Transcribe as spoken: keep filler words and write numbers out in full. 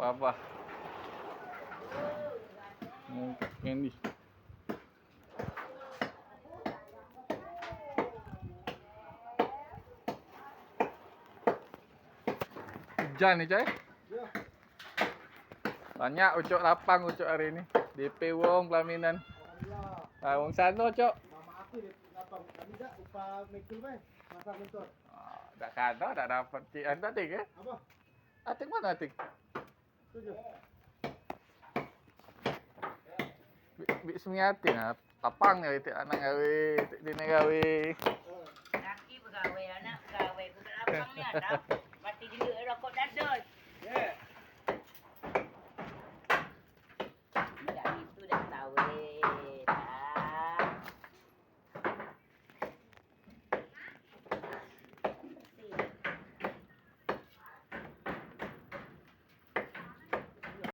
Papa. Mungkak Candy. Ujan ni, coy. Banyak ucok lapang ucok hari ni. D P wong pelaminan. Ah, wong sano, cok. Mama aku dia lapang. Kami dak upah mikul bae. Pasang motor. Ah, dak kado, dak dapat. Cik, anu tadi ke? Apa? Atik mana, Atik? Tujuh. Bik, bik Sumiati nah, lapang gawe, tek anak gawe, tek dine gawe. Laki begawe, anak begawe, bukan lapang ni ada.